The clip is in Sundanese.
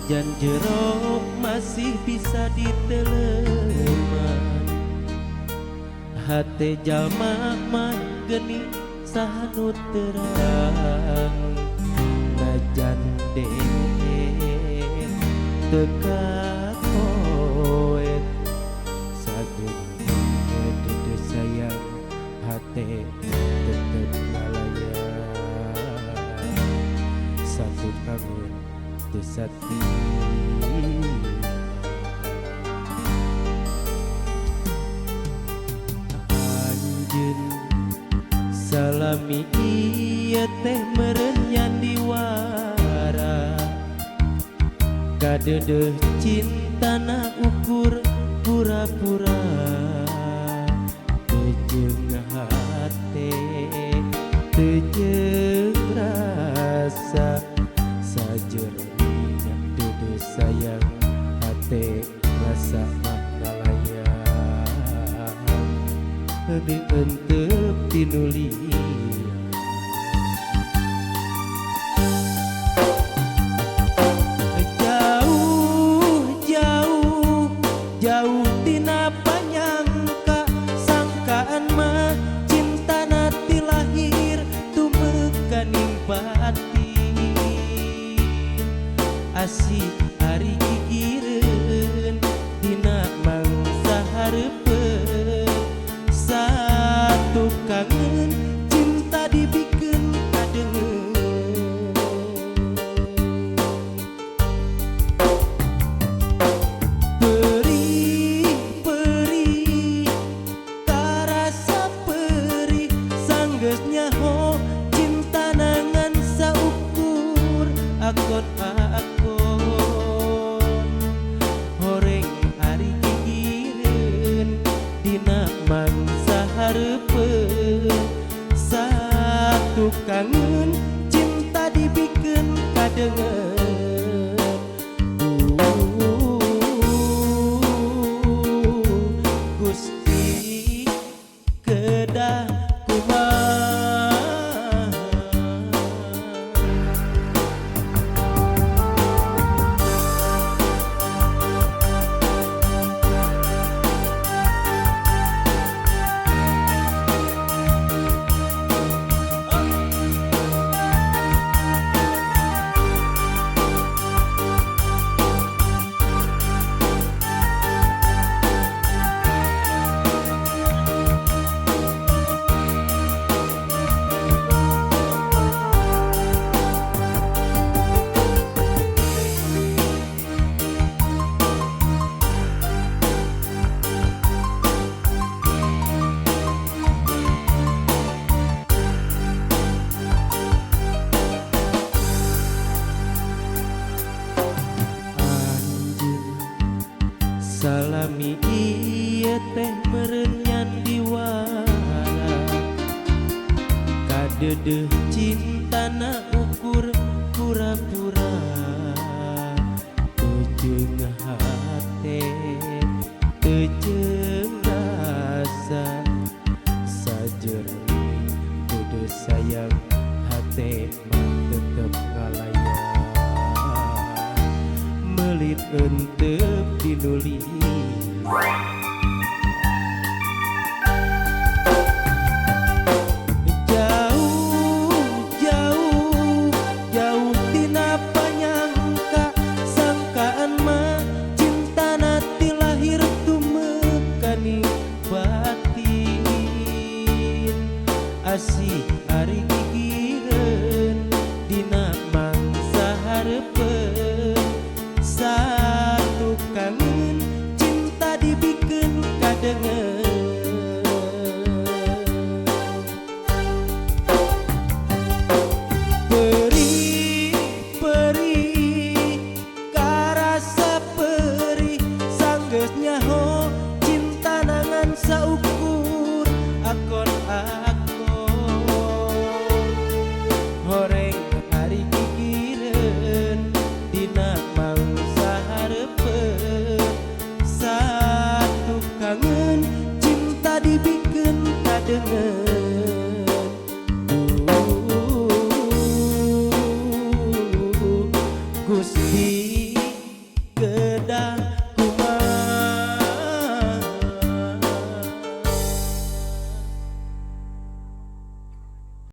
Najan jero masih bisa diteleman. Hate jalma mah geni saha nu terang. Najan deet teu kapoet sajeunna dede sayang hate tetep ngalayang. Satu kangen teu satia. Anjeun salami ieu teh meureun nyandiwara. Kadeudeuh cintana ukur pura-pura. Teu jeung hate teu jeung rasa. Sajeroning deudeuh sayang hate rasa mah ngalayang. Leuwih enteup tinu liang. Jauh jauh jauh tina panyangka. Sangkaan mah cintana ti lahir tumekaning batin. Asih ari gigireun dina mangsa hareupeun. Satu kangen cinta dibikeun kadeungeun. Perih perih karasa perih. Sanggeus nyaho cinta nangan saukur akon akon. Horeng ari gigireun dina mangsa hareupeun. Satu kangen cinta dibikeun kadeungeun. Gusti kedah kumaha. Anjeun salami ieu teh meureun nyandiwara. Kadeudeuh cintana ukur pura-pura. Teu jeung hate teu jeung rasa. Sajeroning deudeuh sayang hate mah tetep ngalayang. Meulit enteup tinu liang. Jauh jauh jauh tina panyangka. Sangkaan mah cintana ti lahir tumekaning batin. Asih ari gigireun dina mangsa hareupeun. Satu kangen cinta dibikeun kadeungeun. Perih perih karasa perih. Sanggeus nyaho cinta nangan saukur